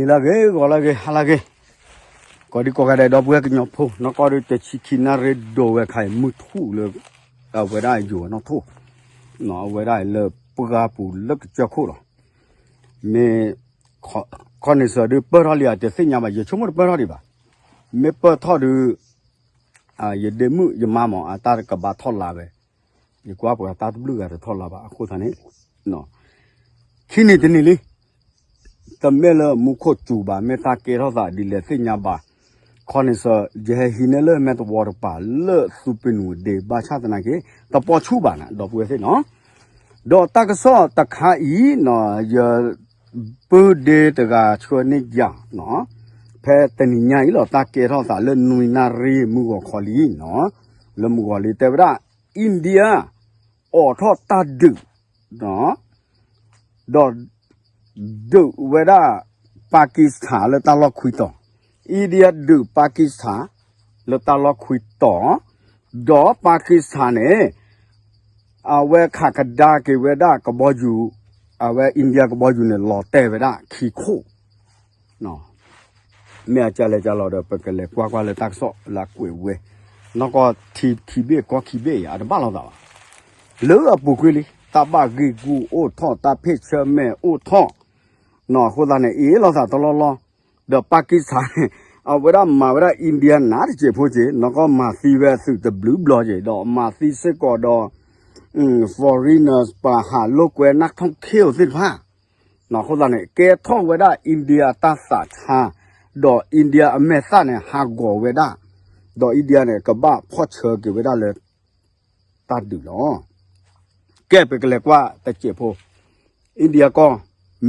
လၢဂ့ၤ ဂီၤလၢဂ့ၤ ဟါလၢဂ့ၤ, ကိးဒံကိးဂၤဒဲး ဒီပုၢ်ဝဲၢ်ကညီဖိ နီၢ်ကီၢ်ဒုး တဆံခံနၣ်ရံၣ်ဒိးဝဲခါအံၤ မုၢ်ထူၣ်လၢ အဝဲဒၣ်ယိၤနီၢ်ထိၣ်, အဝဲဒၣ်လၢပှၢ်ပူၤလၢကစၢၢ်ခိၣ်လီၤ. မ့ၢ် ခီနံၤစၢၤဒုးပၢၢ်ထီၣ်လံဧါ တသ့ၣ်ညါဘၣ် ယဆိကမိၣ်တပၢၢ်ထီၣ်ဒံးဘၣ်. မ့ၢ်ပၢၢ်ထီၣ်ဒုး ယဒ့မုၣ်ယမါမ့ၢ် အတၢ်ကဘၣ်ထီၣ်လါဝဲ, ယကွၢ်ပှၤတၢ်တဘျုးဂၤတထီၣ်လါဘၣ် အဃိသတးန့ၣ် ခံနံၤတနံၤလံ တမ့ၢ်လၢမူခိၣ်စူၤဘၣ် မ့ၢ်တၢ်ကဲထီၣ်သးဒ်လဲၣ်သ့ၣ်ညါဘၣ်. ခီနံၤစၢၤ ယဟဲဟံးန့ၢ်လၢမဲာ်သဝီတပၤလၢသူပ့ၤနူၣ်ဒ့ ဘၣ်ဆၣ်သနာ်က့ တပီဆူၣ်ဘၣ်နၤ ဒီပုၢ်ဝဲၢ်သ့ၣ်နီၤ. ဒီးတၢ်ကစီၣ်တခါအံၤ ယပုၢ်ဒ့တဂၤဆှၢန့ၢ်ယၤနီၤ, ဖဲတနံၤညါအံၤလီၤ တၢ်ကဲထီၣ်သးလၢနွံနၣ်ရံၣ်မုၢ်ဂီၤခီလံနီၤ, လၢမုၢ်ဂီၤလံ တဲဝဲဒၣ် India အိးထီၣ်တၢ်ဒုး ဒီး ဒုးဝဲဒၣ် Pakistan လၢတၢ်လီၢ်ခွံတီၤ, India ဒုး Pakistan လၢတၢ်လီၢ်ခွံတီၤ, ဒီး Pakistan န့ၣ် အဝဲခးကဒါက့ၤဝဲဒၣ်ကဘီယူၤ, အဝဲ India ကဘီယူၤန့ၣ် လီၤတဲာ်ဝဲဒၣ်ခံခိၣ် မ့ၢ်အကလဲၤကလီၤဒီး ပကလဲၤကွၢ်ကွၢ်လၢတၢ်ကစီၣ်လၢအကွဲးဝဲ, နီၢ်ကီၢ်ထံခံဘ့ၣ်ကီၢ်ခံဘ့ၣ်အံၤ အတဘၣ်လိာ်သးဘၣ်. လၢအပူၤကွံာ်လံ တၢ်ဘၣ်ဂ့ၢ်ဂူာ်အိၣ်ထီၣ် တၢ်ဖ့ၣ်ဆၢမဲာ်အိၣ်ထီၣ်, အဃိသတးန့ၣ် အ့ၣ်လိာ်သးတလီၢ်လီၢ်, ဒီး Pakistan န့ၣ် အဝဲဒၣ်မၤဝဲဒၣ် India နးတစဲးဖိက့ၤ, နီၢ်ကီၢ်မၤသံဝဲသုးတဘျုးဘျီက့ၤ, ဒီးမၤသံစ့ၢ်ကီးဒီး foreigners ပှၤဟးလိာ်ကွဲ นักท่องเที่ยว သ့ၣ်တဖၣ် အဃိသတးန့ၣ် ကဲထီၣ်ဝဲဒၣ် India အတၢ်သးဆါ, ဒီး India အမဲာ်သၣ်န့ၣ် ဟးဂီၤဝဲဒၣ်, ဒီး India န့ၣ် ကဘၣ်ဖီၣ်ဆၢက့ၤဝဲဒၣ်လၢ တၢ်ဒုးလီၤ. ကဲ ပကလဲၤကွၢ်တစဲးဖိ, India ကီၢ်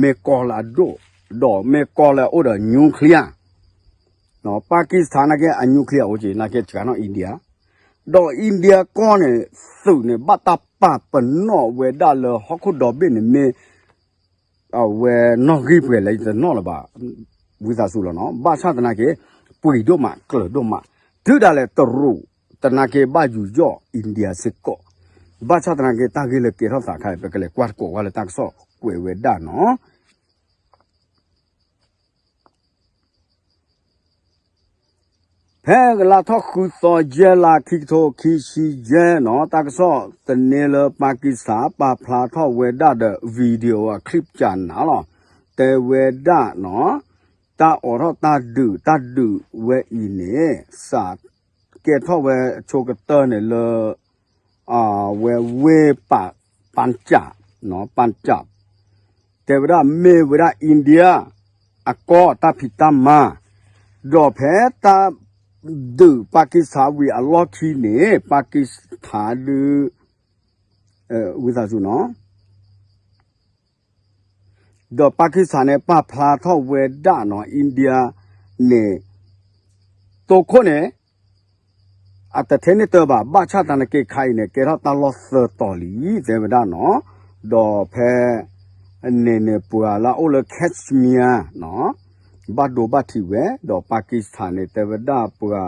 မ့ၢ်ကီၢ်လၢအဒိၣ်, ဒီးမ့ၢ်ကီၢ်လၢအအိၣ်ဒီး nuclear, Pakistan နာ်က့ အ nuclear အိၣ်က့ၤ နာ်က့ စှၤနီၣ် India, ဒီး India ကီၢ်န့ၣ် သုးန့ၣ် ဘၣ်တၢ်ပာ်ပနီၣ်ဝဲဒၣ်လၢဟီၣ်ခိၣ်ဒီဘ့ၣ်န့ၣ်မ့ၢ် အဝဲနီၣ်ဂံၢ်ပှဲၤလၢယတနီၣ်လၢၤဘၣ်, ဝံသးစူၤလီၤနီၤ, ဘၣ်ဆၣ်သနာ်က့ ပှ့ၤဒိၣ်မး ကျၢၤဒိၣ်မး, တုၤဒၣ်လဲာ်တရူး သနာ်က့ဘၣ်ယူးယီၣ် India စ့ၢ်ကီး, ဘၣ်ဆၣ်သနာ်က့ တၢ်ဂ့ၢ်လၢကဲထီၣ်သးခါအံၤ ပကလဲၤကွၢ်တကိးဝဲလၢတၢ်ကစီၣ်ကွဲးဝဲဒၣ်နီၤ. ဖဲကလါထီၣ်ဃုသီယဲၢ်လါ ခံကထိခံဆံယဲၢ်နီၤ, တၢ်ကစီၣ်သန့လၢ Pakistan ပာ်ဖျါထီၣ်ဝဲဒၣ်ဒီး video အ clip ကနၤလီၤ. တဲဝဲဒၣ်နီၤ, တၢ်အိးထီၣ်တၢ်ဒုး တၢ်ဒုးဝဲအံၤန့ၣ် စးကဲထီၣ်ဝဲဆိကတၢၢ်န့ၣ်လၢ အဝဲဝ့ၢ်ပၣ် ပၣ်ကၠၣ် ပၣ်ကၠၣ် တဲဝဲဒၣ်မ့ၢ်ဝဲဒၣ် India အကီၢ်တၢ်ဖံးတၢ်မၤ, ဒီးဖဲတၢ်ဒုး Pakistan ဝံၤအလီၢ်ခံန့ၣ် Pakistan ဒုး ဝံသးစူၤနီၤ ဒီး Pakistan န့ၣ် ပာ်ဖျါထီၣ်ဝဲဒၣ်နီၤ India န့ၣ် တိခိၣ်န့ၣ် အတထဲန့ၢ်တၢ်ဘၣ် ဘၣ်ဆၣ်သနာ်က့ခါအံၤန့ၣ် ကဲထီၣ်တၢ်လီၢ်သၢတီၤလံ တဲဝဲဒၣ်နီၤ, ဒီးဖဲ န့ၣ်န့ၣ် ပှၤလၢအအိၣ်လၢ Kashmir နီၤ ဘၣ်ဒိဘၣ်ထံးဝဲ ဒီး Pakistan န့ၣ် တဲဝဲဒၣ်ပှၤ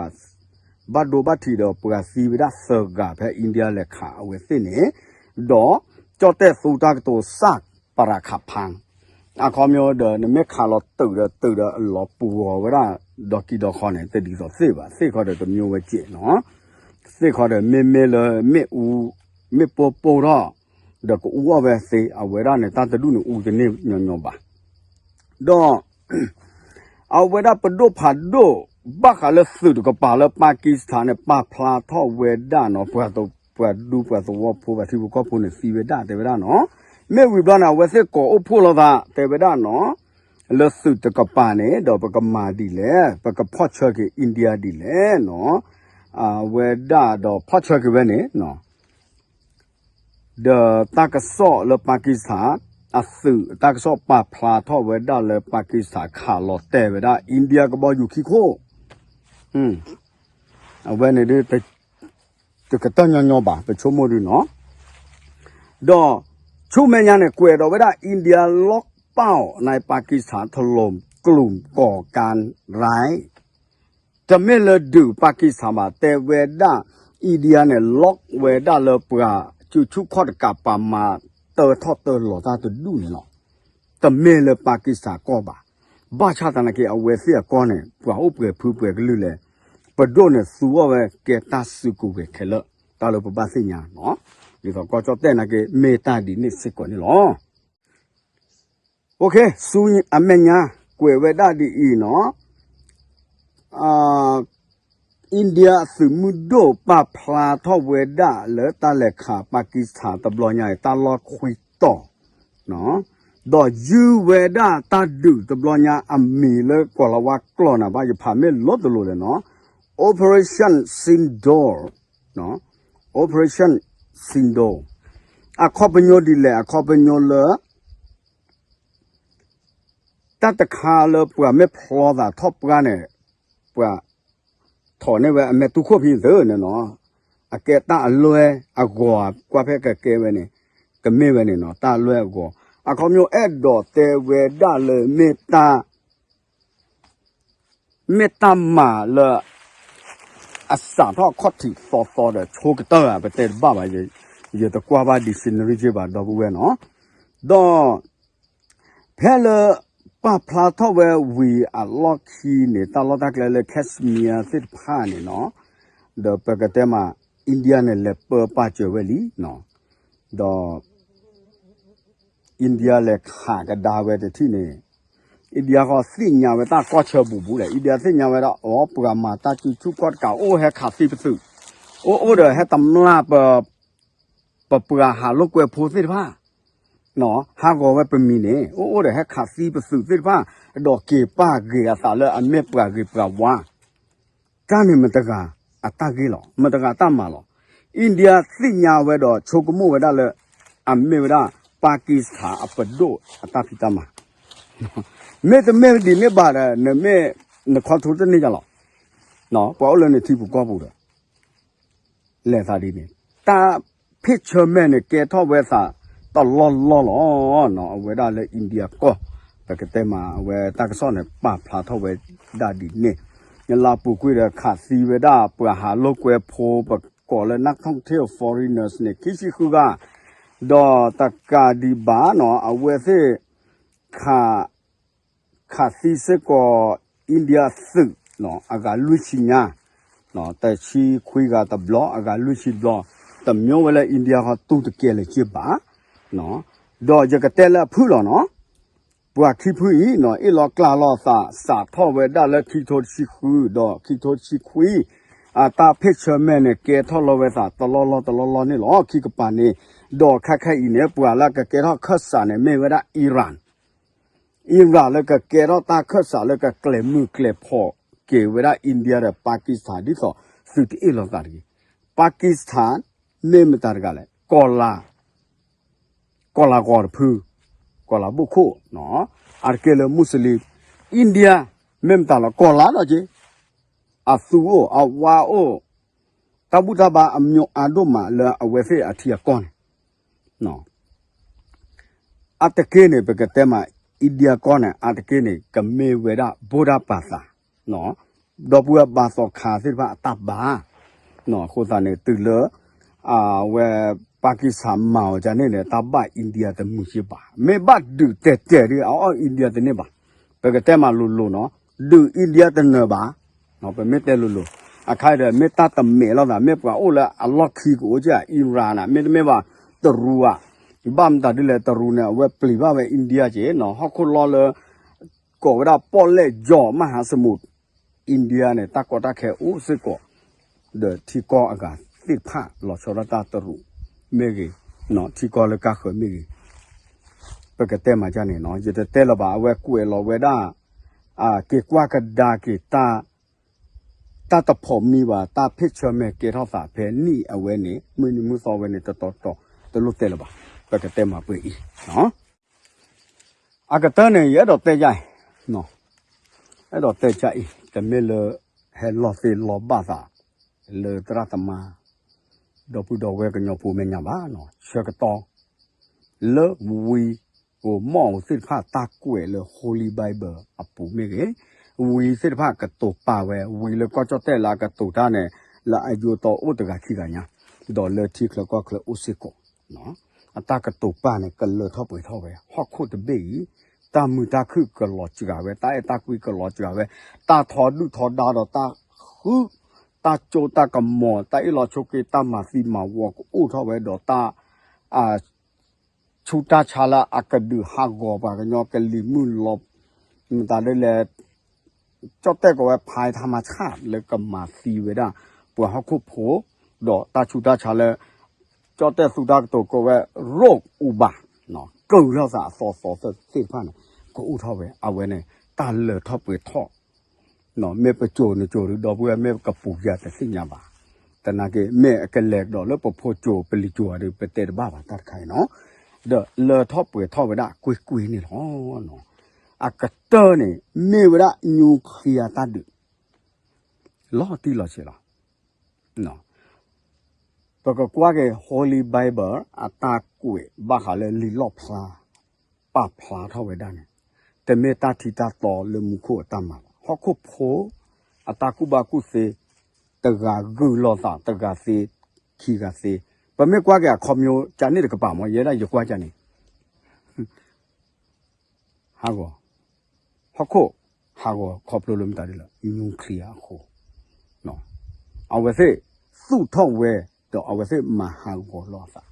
ဘၣ်ဒိဘၣ်ထံးဒီးပှၤသံဝဲဒၣ်သၢဂၤ ဖဲ India လဲၤခးအဝဲသ့ၣ်န့ၣ်, ဒီး ကၠီၣ်တဲၣ်သူတၢ်ကတိၤ စၢ်ပရၤခးဖၢ် အခီပညီဒီး နမ့ၢ်ခးလီၤတုာ်ဒီးတုာ်ဒီးအလီၤပှီၤဝဲဒၣ် ဒီကံဒီခီန့ၣ် တဒ်သိးသ့ၣ်ဘၣ် သ့ၣ်ခီဒီးတမံၤဝဲစဲးနီၤ, သ့ၣ်ခီဒီးမ့မ့ၢ်လၢ မ့ၣ်အူ မ့ၣ်ပိၢ်ပိၢ်ထီၣ် ဒီးကအူအီၣ်ဝဲသ့ အဝဲဒၣ်န့ၣ် တၢ်တဒူၣ်န့ၣ်အူတန့ၢ်ညီညီဘၣ်, ဒီး အဝဲဒၣ်ပဒိၣ်ဖးဒိၣ် ဘၣ်ဃးလၢသုးတကပၤလၢ Pakistan န့ၣ် ပာ်ဖျါထီၣ်ဝဲဒၣ်နီၤ ပှၤဒူပှၤသဝီဖိ ပှၤထံဖိကီၢ်ဖိန့ၣ် သံဝဲဒၣ်တဲဝဲဒၣ်နီၤ, မ့ၢ်ဝံၤဘျီန့ၣ် အဝဲသ့ၣ်ကိးအိၣ်ဖှိၣ်လိာ်သး တဲဝဲဒၣ်နီၤ, လၢသုးတကပၤန့ၣ် ဒီးပကမၤဒ်လဲၣ် ပကဖီၣ်ဆၢက့ၤ India ဒ်လဲၣ်နီၤ, အဝဲဒၣ်ဒီးဖီၣ်ဆၢက့ၤဝဲန့ၣ် ဒီးတၢ်ကစီၣ်လၢ Pakistan အသုး တၢ်ကစီၣ်ပာ်ဖျါထီၣ်ဝဲဒၣ်လၢ Pakistan ခးလီၤတဲာ်ဝဲဒၣ် India ကဘီယူၤခံခိၣ်, အဝဲန့ၣ်ဒ် တကတၢၢ်ညီညီဘၣ် ပဆိကမိၣ်ဒ်နီၤ, ဒီး ဆူမဲာ်ညါန့ၣ် ကွဲးဒီးဝဲဒၣ် India လီၢ်ပၢ်အီၤ ใน Pakistan ถล่มกลุ่มก่อการร้าย တမ့ၢ်လၢဒုး Pakistan ဘၣ် တဲဝဲဒၣ် India န့ၣ် လီၢ်ဝဲဒၣ်လၢပှၤ စုဆူၣ်ခီၣ်တကးပၤမၤတၢထီၣ်တၢလီၤတၢ်တဒူၣ်န့ၣ်လီၤ, တမ့ၢ်လၢ Pakistan ကီၢ်ဘၣ်, ဘၣ်ဆၣ်သနာ်က့ အဝဲသ့ၣ်အကီၢ်န့ၣ် ပှၤအိၣ်ပှဲၤဖုပှဲၤကလုာ်လဲၣ်, ပဒိၣ်န့ၣ်သူအီၤဝဲကဲတၢ်စုကဝဲၤခဲလၢာ်, တၢ်လၢပဘၣ်သ့ၣ်ညါနီၤ. ဒ်သိးကီၢ်ကၠီၣ်တဲၣ်နာ်က့ မ့ၢ်တၢ်ဒ်န့ၣ်စ့ၢ်ကီးန့ၣ်လီၤ. ဆူအမဲာ်ညါ ကွဲးဝဲဒၣ်ဒ်အံၤနီၤ, India အသုးမုၢ်ဒိၣ်ပာ်ဖျါထီၣ်ဝဲဒၣ်လၢတၢ်လဲၤခး Pakistan တဘျီညါအံၤ တၢ်လီၢ်ခွံတီၤ, ဒီးယုၢ်ဝဲဒၣ်တၢ်ဒုးတဘျီညါအမံၤလၢကိၤလၤဝါကျိာ်နၤဘၣ် ယဖးမ့ၢ်လိၤတလိၤလဲၣ်နီၤ, Operation Sindoor, Operation Sindoor အခီပညီဒ်လဲၣ်, အခီပညီလၢ တၢ်တခါလၢပှၤမ့ၢ်ဖျီသးထီၣ်ပှၢ်န့ၣ် ပှၤထီၣ်န့ၢ်ဝဲအမဲာ်တူၢ်ခိၣ်ဖဲန့ၣ်နီၤ, အကဲတၢ်အလွဲၢ်အဂီၤ ကွၢ်ဖဲကကဲဝဲန့ၣ်, ကမ့ၢ်ဝဲန့ၣ်နီၤ, တၢ်လွဲၢ်အဂီၤအခီပညီအဲၣ်ဒိးတဲဝဲဒၣ်လၢမ့ၢ်တၢ် မ့ၢ်တၢ်မၤလၢ အစးထီၣ်ခီၣ်ထံးသီသီဒီးဆိကတၢၢ်ဧါ ပတဲတဘၣ်ဘၣ်, ယတကွၢ်ဘၣ် dictionary က့ဘၣ် ဒီပုၢ်ဝဲၢ်နီၤ, ဒီး ဖဲလၢ ပာ်ဖျါထီၣ်ဝဲဝံၤအလီၢ်ခံန့ၣ် တၢ်လီၢ်တၢ်ကျဲလၢ Kashmir သ့ၣ်တဖၣ်န့ၣ်နီၤ, ဒီးပကတဲမး India န့ၣ် လဲၤပၢပာ်စၢၤဝဲလံနီၤ, ဒီး India လဲၤခးကဒါဝဲတထံၣ်န့ၣ်, India ဃီသ့ၣ်ညါဝဲတၢ်ကီၢ်ဆၢဘူးဘူးလဲၣ်, India သ့ၣ်ညါဝဲဒၣ် အိ ပှၤမၤတၢ်စုဆူၣ်ခီၣ်တကး အိၣ်ဟဲခးသံပသုး, အိၣ်အိၣ်ဒီးဟဲတမျၢ်ပ ပပှၤဟးလိာ်ကွဲဖိသ့ၣ်တဖၣ်, ဟးဂီၤဝဲပမံၤန့ၣ် အိၣ်အိၣ်ဒီးဟဲခးသံပသုးသ့ၣ်တဖၣ်, ဒီးက့ၤပာ်ဂ့ၤအသးလၢအမ့ၢ်ပှၤဂ့ၤပှၤဝါ, တၢ်န့ၣ်မတဂၤအတၢ်ဂ့ၢ်လီၤ, မတဂၤတၢ်မၤလီၤ. India သ့ၣ်ညါဝဲဒီးဆိကမိၣ်ဝဲဒၣ်လၢ အမ့ၢ်ဝဲဒၣ် Pakistan အပဒိၣ်အတၢ်ဖံးတၢ်မၤ မ့တမ့ၢ်ဒ်န့ၣ်ဘၣ်ဒီး နမ့ၢ် နခီထူတန့ၢ်ယၤလီၤ. ပှၤအိၣ်လၢနထံပူၤကီၢ်ပူၤဒီး လဲၤသးဒ်န့ၣ်, တၢ် picture မဲာ်န့ၣ် ကဲထီၣ်ဝဲသးတလီၢ်လီၢ်လီၤ. အဝဲဒၣ်လၢ India ကီၢ် ပကတဲမး အဝဲတၢ်ကစီၣ်န့ၣ် ပာ်ဖျါထီၣ်ဝဲဒၣ်ဒ်န့ၣ်, နလၢပူၤကွံာ်ဒီး ခးသံဝဲဒၣ် ပှၤဟးလိာ်ကွဲဖိ ပကိးလၢ นักท่องเที่ยว foreigners န့ၣ် ခံဆံဃုဂၤ, ဒီးတကးဒံးဘၣ်နီၤ အဝဲသ့ၣ် ခး ခးသံစ့ၢ်ကီး India သုး အဂၤလွံၢ်ဆံညါ, တဆံခွံဂၤတဘျီ အဂၤလွံၢ်ဆံဘျီ, တမ့ၢ်ဝဲလၢ India ဃီတူၢ်တကဲလၢၤက့ဘၣ်, ဒီးယကတဲလၢအဖုၣ်လီၤနီၤ, ပှၤခံဖုၣ်အံၤနီၤ အ့ၣ်လိာ်ကျါလိာ်သး စးထီၣ်ဝဲဒၣ်လၢခံထိတဆံဃု ဒီးခံထိတဆံခွံ အတၢ် picture မဲာ်န့ၣ် ကဲထီၣ်လီၤဝဲသးတလီၢ်လီၢ်တလီၢ်လီၢ်န့ၣ်လီၤ. ခံကပၤန့ၣ်, ဒီးခဲခဲအံၤန့ၣ် ပှၤလၢကကဲထီၣ်ခၢၣ်စးန့ၣ် မ့ၢ်ဝဲဒၣ် Iran, Iran လၢကကဲထီၣ်တၢ်ခၢၣ်စးလၢကကျဲၤမုၢ်ကျဲၤဖှီၣ်က့ၤဝဲဒၣ် India ဒီး Pakistan ဒ်သိးသုးတအ့ၣ်လိာ်သးတဂ့ၤ. Pakistan မ့ၢ်မတၤတဂၤလဲၣ်, ကီၤလၤ ကီၤလၤဂီၤတဖု, ကီၤလၤဘိၣ်ခိၣ်, အါတက့ၢ်လၢ Muslim, India မ့ၢ်မတၤလီၤ ကီၤလၤဒီးက့, အသူအိၣ်အဝါအိၣ်, တၢ်ဘူၣ်တၢ်ဘါအမျိုးအါဒိၣ်မးလၢအဝဲသ့ၣ်အထံအကီၢ်န့ၣ် အါတက့ၢ်န့ၣ် ပကတဲမး India ကီၢ်န့ၣ် အါတက့ၢ်န့ၣ် ကမ့ၢ်ဝဲဒၣ် ဗုဒ္ဓဘာသာ, ဒီပုၢ်ဝဲၢ်ဘါသီခါသ့ၣ်တဖၣ်အတၢ်ဘါ, အဃိသတးန့ၣ် တုၤလၢ အဝဲ Pakistan မၤအီၤဒ်န့ၣ်န့ၣ် တၢ်ဘၣ် India တမုာ်က့ဘၣ်, မ့ၢ်ဘၣ်ဒုးတဲာ်တဲာ်ဒီး အအီၣ် India တန့ၢ်ဘၣ်, ပကတဲမးလိၤလိၤနီၤ, ဒုး India တနၢၤဘၣ်, ပမ့ၢ်တဲလိၤလိၤ, အခါဒီးမ့ၢ်တၢ်တမဲာ်လိာ်သး မ့ၢ်ပှၤအိၣ်လၢအလီၢ်ခံကအိၣ်က့ Iran န့ၣ် မ့တမ့ၢ်ဘၣ် တရူးဧါ, ဘၣ်မတၤဒ်လဲၣ် တရူးန့ၣ် အဝဲပျံၤဘၣ်ဝဲ India က့နီၤ, ဟီၣ်ခိၣ်လီၢ်လၢ ကိးဝဲဒၣ်ပီၣ်လဲၣ်ယီၤ မဟါစမူး India န့ၣ် တၢ်ကီတၢ်ခဲအိၣ်စ့ၢ်ကီး, ဒီးထံကီၢ်အဂၤသ့ၣ်တဖၣ် လီၤဆီဒၣ်တၢ်တရူးမ့ၢ်ဂ့ၤ, ထံကီၢ်လၢကါဃၢၤမ့ၢ်ဂ့ၤ, ပကတဲမးဒ်န့ၣ်နီၤ, ယတတဲလၢၤဘၣ်, အဝဲကွဲးလီၤဝဲဒၣ် က့ၤကွၢ်ကဒါက့ၤ တၢ်တဖီၣ်မံဘၣ်, တၢ် picture မဲာ်ကဲထီၣ်သးဖဲနံၣ်အဝဲန့ၣ် မုၢ်နံၤမုၢ်သီဝဲန့ၣ် တတီတီ တလိၣ်တဲလၢၤဘၣ်, ပကတဲမးပှဲၤအံၤ အကတၢၢ်န့ၣ် ယအဲၣ်ဒိးတဲယါအံၤ, အဲၣ်ဒိးတဲယါအံၤ တမ့ၢ်လၢ ဟဲလီၤသ့လီၤဘၣ်သး လၢသရၣ်သမါ ဒီပုၢ်ဒီဝဲၢ်ကညီဖိမဲာ်ညါဘၣ်, ဆၢကတီၢ် လၢဝံဧိၤမီၣ်ဧိၤသ့ၣ်တဖၣ်တၢ်ကွဲးလၢ Holy Bible အပူၤမ့ၢ်ဂ့ၤ, ဝံသ့ၣ်တဖၣ်ကတိၤပာ်ဝဲ, ဝံလၢကီၢ်ကၠီၣ်တဲၣ်လၢအကတိၤတၢ်န့ၣ် လၢအယိတီအိၣ်တဂၤခံဂၤညါ, ဒီးလၢထံချၢကီၢ်ချၢအိၣ်စ့ၢ်ကီး အတၢ်ကတိၤပာ်န့ၣ် ကလၢထီၣ်ပှဲၤထီၣ်ဝဲ ဟီၣ်ခိၣ်တဘ့ၣ်အံၤ, တၢ်မုာ်တၢ်ခုၣ်ကလီၤစှၤဝဲ, တၢ်အဲၣ်တၢ်ကွံကလီၤစှၤဝဲ, တၢ်ထီဒုၣ်ထီဒါဒီးတၢ်ဃု, တၢ်ကၠိတၢ်ကမီၤ, တၢ်အ့ၣ်လိာ်ဆိးက့, တၢ်မၤသံမၤဝီကအိၣ်ထီၣ်ဝဲဒီးတၢ် ဆူတၢ်ဆါလၢအကဒုးဟးဂီၤပှၤကညီကလံၤမုၢ်လီၤ, မတၤဒ်လဲၣ်, ကၠီၣ်တဲၣ်ကိးဝဲ ဖါထါမၤဆၣ် လၢကမၤသံဝဲဒၣ် ပှၤဟီၣ်ခိၣ်ဖိ, ဒီးတၢ်ဆူးတၢ်ဆါလၢ ကၠီၣ်တဲၣ်သူတၢ်ကတိၤကိးဝဲ ရိၣ်အူဘၣ်, ကၢၢ်ထီၣ်သးအသီသီသ့ၣ်တဖၣ်န့ၣ် ကအိၣ်ထီၣ်ဝဲ အဝဲန့ၣ် တၢ်လၢာ်ထီၣ်ပှဲၤထီၣ် မ့ၢ်ပစိၤနစိၤဒုး ဒီပုၢ်ဝဲၢ် မ့ၢ်ကပူၤယၤတသ့ၣ်ညါဘၣ်. သနာ်က့ မ့ၢ်အကလဲၤကဒီးလၢပဖိစိၤပလံၤစိၤဧါဒုး ပတဲတဘၣ်ဘၣ်တၢ်တခါအံၤနီၤ, ဒီးလၢာ်ထီၣ်ပှဲၤထီၣ်ဝဲဒၣ်ကွ့ၢ်ကွ့ၢ်န့ၣ်လီၤ. အကတၢၢ်န့ၣ် မ့ၢ်ဝဲဒၣ် nuclear တၢ်ဒုး လီၤတံၢ်လီၤဆဲးလီၤ. ပကကွၢ်က့ၤ Holy Bible အတၢ်ကွဲးဘၣ်ဃးလၢလံာ်လီၣ်ဖျါ ပာ်ဖျါထီၣ်ဝဲဒၣ်န့ၣ် တမ့ၢ်တၢ်ထံတၢ်သီလၢမူခိၣ်အတၢ်မၤဘၣ်. ဟီၣ်ခိၣ်ဖိ အတၢ်ကူၣ်ဘၣ်ကူၣ်သ့ တဂၤဂုာ်လိာ်သး တဂၤသ့ ခံဂၤသ့, ပမ့ၢ်ကွၢ်က့ၤအခီပညီ ကန့ၣ်တကပၤမ့ၢ် ယဲဒၣ်ယကွၢ်ကန့ၣ် ဟးဂီၤ, ဟီၣ်ခိၣ် ဟးဂီၤခီဖျိလၢမတၤဒ်လဲၣ် nuclear အဃိ, အဝဲသ့ၣ်သူၣ်ထီၣ်ဝဲ ဒီးအဝဲသ့ၣ်မၤဟးဂီၤလိာ်အသး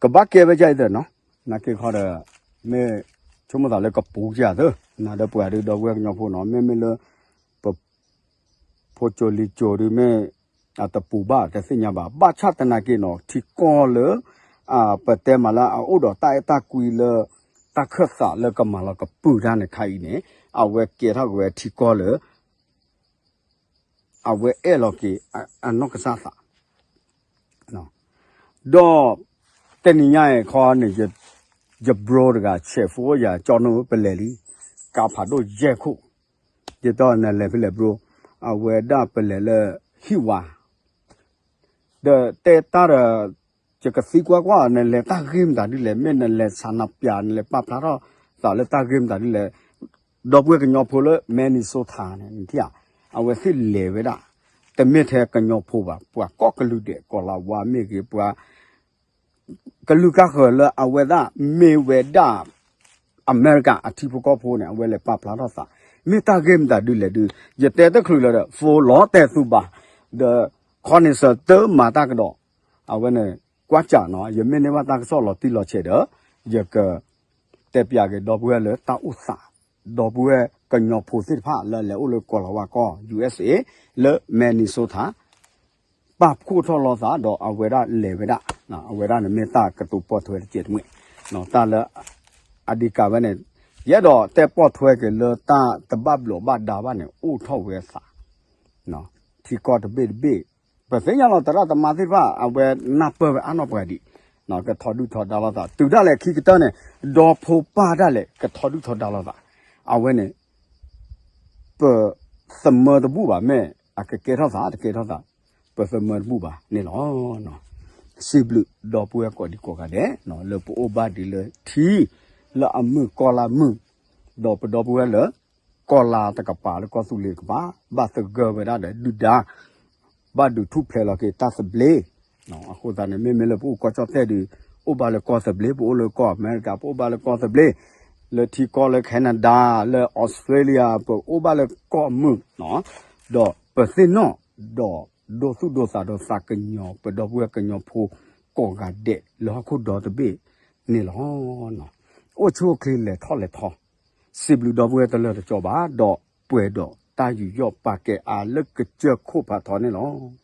ကဘၣ်ကဲဝဲဒ်အံၤသ့ၣ်နီၤ, နာ်က့ခီဒီး မ့ၢ်ဆိကမိၣ်သးလၢကပူၤကသ့, နၤဒီးပှၤဒုး ဒီပုၢ်ဝဲၢ်ကညီဖိနီၤ, မ့မ့ၢ်လၢ ပ ဖိစိၤလံၤစိၤဒုးမ့ၢ် အတပူၤဘၣ်တသ့ၣ်ညါဘၣ်. ဘၣ်ဆၣ်သနာ်က့နီၤ ထံကီၢ်လၢ ပတဲမးလၢအအိၣ်ဒီးတၢ်အဲၣ်တၢ်ကွံလၢ တၢ်ခၢၣ်သးလၢကမၤလီၤကပုာ်တၢ်န့ၣ်ခါအံၤန့ၣ် အဝဲကဲထီၣ်က့ၤဝဲထံကီၢ်လၢ အဝဲအဲၣ်လီၤက့ၤ အနီၢ်ကစၢ်သး ဒီး တနံၤညါအံၤခီန့ၣ် ယ bro တဂၤ ဆဲးဖိအိၣ်ယၤ ကၠီနုၢ် ပလဲၤလံ ကါဖးဒိၣ်ယဲၢ်ခိၣ်, ယတဲနလဲၤဖဲလဲၣ် bro, အဝဲဒၣ်ပလဲၤလၢ ဟံၣ်ဝါ ဒီးတဲတၢ်ဒီး ယကသံကွၢ်ကွၢ် နလဲၤတၢ်ဂ့ၢ်မတၤဒ်လဲၣ်, မ့ၢ်နလဲၤဆန္ဒပြ နလဲၤပာ်ဖျါထီၣ်သးလၢတၢ်ဂ့ၢ်မတၤဒ်လဲၣ်, ဒီပုၢ်ဝဲၢ်ကညီဖိလၢ Minnesota န့ၣ် နထံၣ်ဧါ, အဝဲသ့ၣ်လဲၤဝဲဒၣ် တမ့ၢ်ထဲကညီဖိဘၣ်, ပှၤကိးကလုာ်ဒဲး ကီၢ်လၤဝါမ့ၢ်ဂ့ၤ ပှၤ ကလုာ်ကါဃၢၤလၢအဝဲဒၣ်မ့ၢ်ဝဲဒၣ် အမဲရကၤအထံဖိကီၢ်ဖိန့ၣ် အဝဲလဲၤပာ်ဖျါထီၣ်သး, မ့ၢ်တၢ်ဂ့ၢ်မတၤဒ်လဲၣ်ဒုး ယတဲတချုးလၢၤဒီး ဖိလီၤတဲာ်သူဘၣ်, ဒီး ခီန့ၣ် စၢၤတၢ်မၤတၢ်ကဒီး, အဝဲန့ၣ် ကွၢ်စးနီၤ ယမ့ၢ်န့ၢ်ဘၣ်တၢ်ကစီၣ်လီၤတံၢ်လီၤဆဲးဒီး ယက တဲပျးက့ၤဒီပုၢ်ဝဲၢ်လၢတၢ်အိၣ်သး, ဒီပုၢ်ဝဲၢ်ကညီဖိသ့ၣ်တဖၣ်လၢလဲၤအိၣ်လၢကီၢ်လၤဝါကီၢ် ယူၣ်အၢၣ်စ့ၣ် လၢ Minnesota ပာ်ဖှိၣ်ထီၣ်လိာ်သးဒီးအဝဲဒၣ်လဲၤဝဲဒၣ်, အဝဲဒၣ်န့ၣ်မ့ၢ်တၢ်ကတိၤပိာ်ထွဲတစဲးတမှဲၣ်, တၢ်လၢ အဓိကဝဲန့ၣ် ယအဲၣ်ဒိးတဲပိာ်ထွဲက့ၤလၢတၢ်တဘၣ်ဘျီးဘၣ်ဒါဘၣ်န့ၣ် အိၣ်ထီၣ်ဝဲသး ထံကီၢ်တဘ့ၣ်တဘ့ၣ်, ပသ့ၣ်ညါလီၤသရၣ်သမါသ့ၣ်တဖၣ် အဝဲနၢ်ပၢၢ်ဝဲအါနီၢ်ပှၤဒံး, ကထီဒုၣ်ထီဒါလိာ်သး တုၤဒၣ်လဲာ်ခံကတၢၢ်န့ၣ် ဒီဖိပၢ်ဒၣ်လဲာ် ကထီဒုၣ်ထီဒါလိာ်သး, အဝဲန့ၣ် ပသမၢတဘူၣ်ဘၣ် မ့ၢ်အကကဲထီၣ်သး တကဲထီၣ်သး ပသမၢတဘူၣ်ဘၣ်န့ၣ်လီၤ. စံးဘျုးဒီပုၢ်ဝဲၢ်ကိးဒံကိးဂၤဒဲး လၢပအိၣ်ဘၣ်ဒံးလၢထံ လၢအမုၢ်ကီၢ်လၢမုၢ်, ဒီးပဒီပုၢ်ဝဲၢ်လၢ ကီၢ်လါတကပၤလၢကီၢ်သူလ့ၤတကပၤ ဘၣ်သဂၢၢ်ဝဲဒၣ်ဒီးဒုၣ်ဒါ ဘၣ်ဒုးထူၣ်ဖျဲးလီၤက့ၤတၢ်သဘျ့, အဃိသတးန့ၣ် မ့မ့ၢ်လၢပအိၣ်ကီၢ်ကၠီၣ်တဲၣ်ဒုး အိၣ်ဘၣ်လၢကီၢ်သဘျ့, ပအိၣ်လၢကီၢ်အမဲရကၤ ပအိၣ်ဘၣ်လၢကီၢ်သဘျ့, လၢထံကီၢ်လၢ Canada လၢ Australia ပအိၣ်ဘၣ်လၢကီၢ်မုၢ်, ဒီးပသ့ၣ်နီၣ် ဒီးဒိသူၣ်ဒိသးဒီးသးကညီၤ ပဒီပုၢ်ဝဲၢ်ကညီဖိကိးဂၤဒဲးလၢဟီၣ်ခိၣ်ဒီတဘ့ၣ်န့ၣ်လီၤ. အိၣ်ဆူၣ်အိၣ်ချ့လဲၤထီၣ်လဲၤထီ, စံးဘျုးဒီပုၢ်ဝဲၢ်တလၢာ်တကီဘၣ် ဒီးပှဲၤဒီးတၢ်ယူးယီၣ်ပာ်ကဲအါလၢကစၢၢ်ခိၣ်ဖးထီန့ၣ်လီၤ.